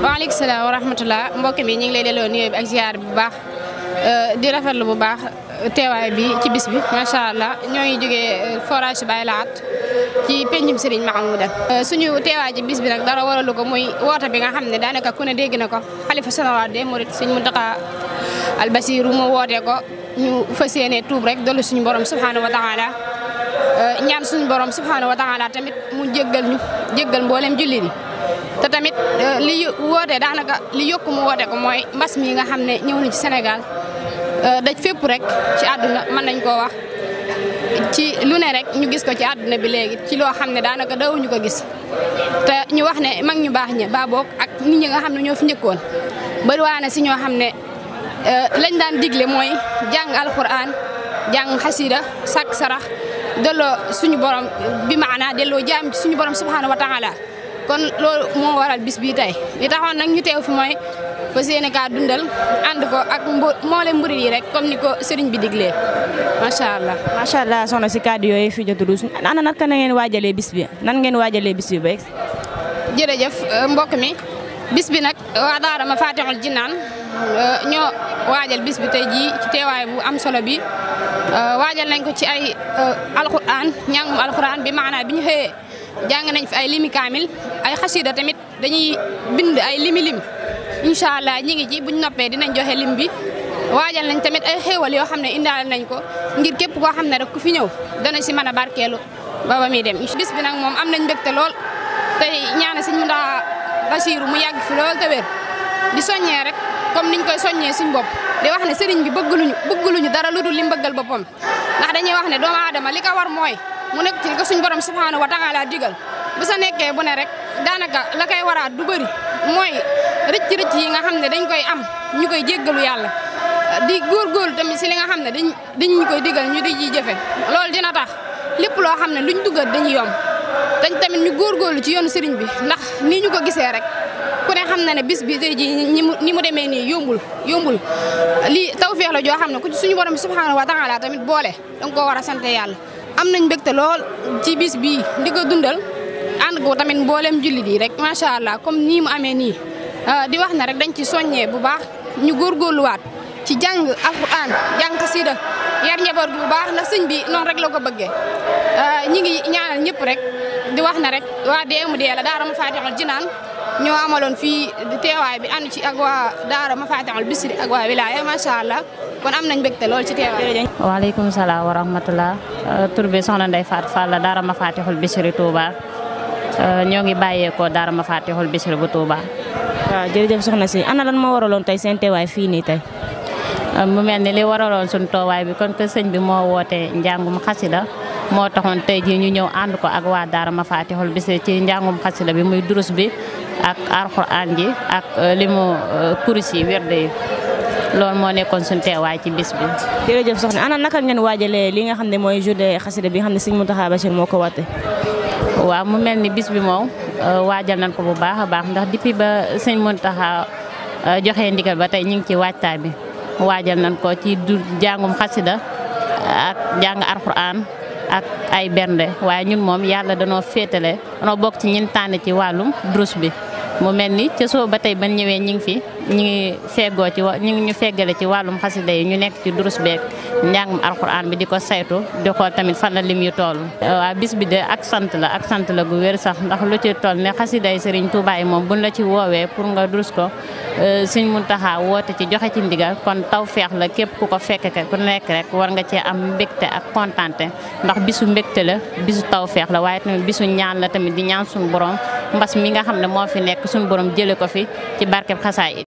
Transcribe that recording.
waaleykum salaam wa rahmatulah mbokk mi ñu ngi lay delloo nuyoo bi ak ziar bi bu baax di rafetlu bu baax teewaay bi ci bis bi macha allah ñoo ngi jógee forage Baye Lahat ci pencum Serigne Mahmoudan suñu teewaay ci bis bi nag dara waralu ko muy woote bi nga xam ne daanaka ku ne dégg na ko xalifa général des mourides Serigne Mountakha Al Bassirou mu woote ko ñu fas yéene tuub rek dolli suñu borom subhanahu wa taala ñaan suñu borom subhanahu wa taala tamit mu jéggal mboolem jullit yi te tamit li woote daanaka li yokku mu woote ko mooy mbas mi nga xam ne ñëw na ci Sénégal daj fépp rek ci àdduna mën nañ koo wax ci lu ne rek ñu gis ko ci àdduna bi léegi ci loo xam ne daanaka dawuñu ko gis te ñu wax ne mag ñu baax ñi ba boog ak nit ñi nga xam ne ñoo fi njëkkoon bari waa na si ñoo xam ne lañ daan digle mooy jàng alquran jàng xasida sak sarax delloo suñu borom bi maana delloo jaam suñu borom subhanahu wa taala kon loolu moo waral bis bii tey li taxoon nag ñu teew fi mooy fas yéene kaa dundal ànd ko ak mboolem murid yi rek comme ni ko sëriñ bi diglee macha allah. macha allah soxna si kàddu yooyu fi jot a dugg ana naka na ngeen waajalee bis bi nan ngeen waajalee bis bi ba egg. jërëjëf mbokk mi bis bi nag waa Daara Mafatihul Jinaan ñoo waajal bis bi tey jii ci teewaay bu am solo bi waajal nañ ko ci ay alquran ñàngum alquran bi maanaam bi ñu xëyee jàng nañ fi ay limi kaamil ay xasida tamit dañuy bind ay lim incha allah ñi ngi ci buñ noppee dinañ joxe lim bi waajal nañ tamit ay xéewal yoo xam ne indaale nañ ko ngir képp koo xam ne rek ku fi ñëw dana si mën a barkeelu ba muy dem. bis bi nag moom am nañ mbégte lool tey ñaana Sëñ Mountakha Bassirou mu yàgg fi lool te wér di soññee rek comme niñ koy soññee suñ bopp di wax ne sëriñ bi bëgguluñu dara lu dul li mu bëggal boppam ndax dañuy wax ne doomu aadama li ko war mooy mu nekk ci li ko suñ borom subhanahu wa taala digal bu sa nekkee bu ne rek daanaka la koy waraat du bëri mooy rëcc yi nga xam ne dañ koy am ñu koy jéggalu yàlla di góorgóorlu tamit si li nga xam ne dañ ñu koy digal ñu di ji jëfe loolu dina tax lépp loo xam ne luñ dugal dañuy yomb dañ tamit ñu góorgóorlu ci yoonu sëriñ bi ndax nii ñu ko gisee rek ku ne xam na ne bis bi tey ji ni mu demee nii yombul lii tawfeex la joo xam ne ku ci suñu borom subhanahu wa taala tamit boole danga koo war a sant yàlla am nañ mbégte lool ci bis bii di ko dundal ànd ko tamit mboolem jullit yi rek macha allah comme nii mu amee nii di wax na rek dañ ci soññee bu baax ñu góorgóorluwaat ci jàng alquran jàng xasida yar njaboot gi bu baax ndax sëñ bi noonu rek la ko bëggee ñi ngi ñaanal ñëpp rek di wax na rek waa DMD la Daara Mafatihul Jinaan ñoo amaloon fii teewaay bi ànd ci ak waa Daara Mafatihul Bichri ak waa wilaya macha allah kon am nañ mbégte lool ci teewaay. waaleykum salaam wa rahmatulah tur bi soxna Ndeye Fatou Fall la Daara Mafatihul Bichri Touba ñoo ngi bàyyeekoo Daara Mafatihul Bichri bu Touba. waaw jërëjëf soxna si ana lan moo waraloon tey seen teewaay fii nii tey. mu mel ni li waraloon suñu toowaay bi kon que sëñ bi moo woote njàngum xasida moo taxoon tey jii ñu ñëw ànd ko ak waa Daara Mafatihul Bichri ci njàngum xasida bi muy durus bi ak alxuraan ji ak limu kuris yi wérde yi loolu moo nekkoon suñu teewaay ci bis bi. jërëjëf soxna ana naka ngeen waajalee li nga xam ne mooy journée xasida bi nga xam ne sëñ Mountakha Bassirou moo ko woote. waaw mu mel ni bis bi moom waajal nañ ko bu baax a baax ndax depuis ba sëñ Mountakha joxe ndigal ba tey ñu ngi ci waajtaay bi waajal nañ ko ci jàngum xasida ak jàng alxuraan ak ay bernde waaye ñun moom yàlla danoo féetale danoo bokk ci ñin tànn ci wàllum durus bi mu mel ni ca soo ba tey ban ñëwee ñi ngi fi ñu ngi feggoo ci ñu ngi ñu feggale ci wàllum xasida yi ñu nekk ci durus beeg njàngum alxuraan bi di ko saytu di xool tamit fan la lim yu toll. waaw bis bi de ak sant la gu wér sax ndax lu ci toll ne xasida yi Serigne Touba yi moom buñ la ci woowee pour nga durus ko Serigne Mountakha woote ci joxe ci ndigal kon taw feex la képp ku ko fekk ku nekk rek war nga cee am mbégte ak kontante ndax bisu mbégte la bisu taw feex la waaye tamit bisu ñaan la tamit di ñaan suñu borom mbas mi nga xam ne moo fi nekk suñu borom jëlee ko fi ci barkeb xasaay